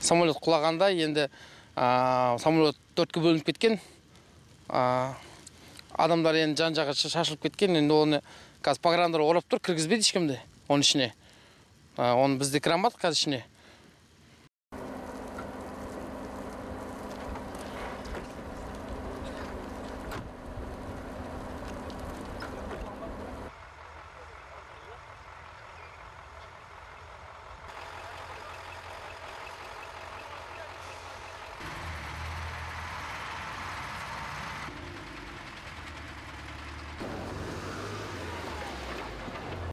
Самолет құлағанда енді самолет төртке бөлініп кеткен, адамдар енді жан жаққа шашылып кеткен. Енді оны қазір пограндар орап тұр, кіргізбейді ешкімді оның ішіне. Оны біз де кіре алмадық қазір ішіне.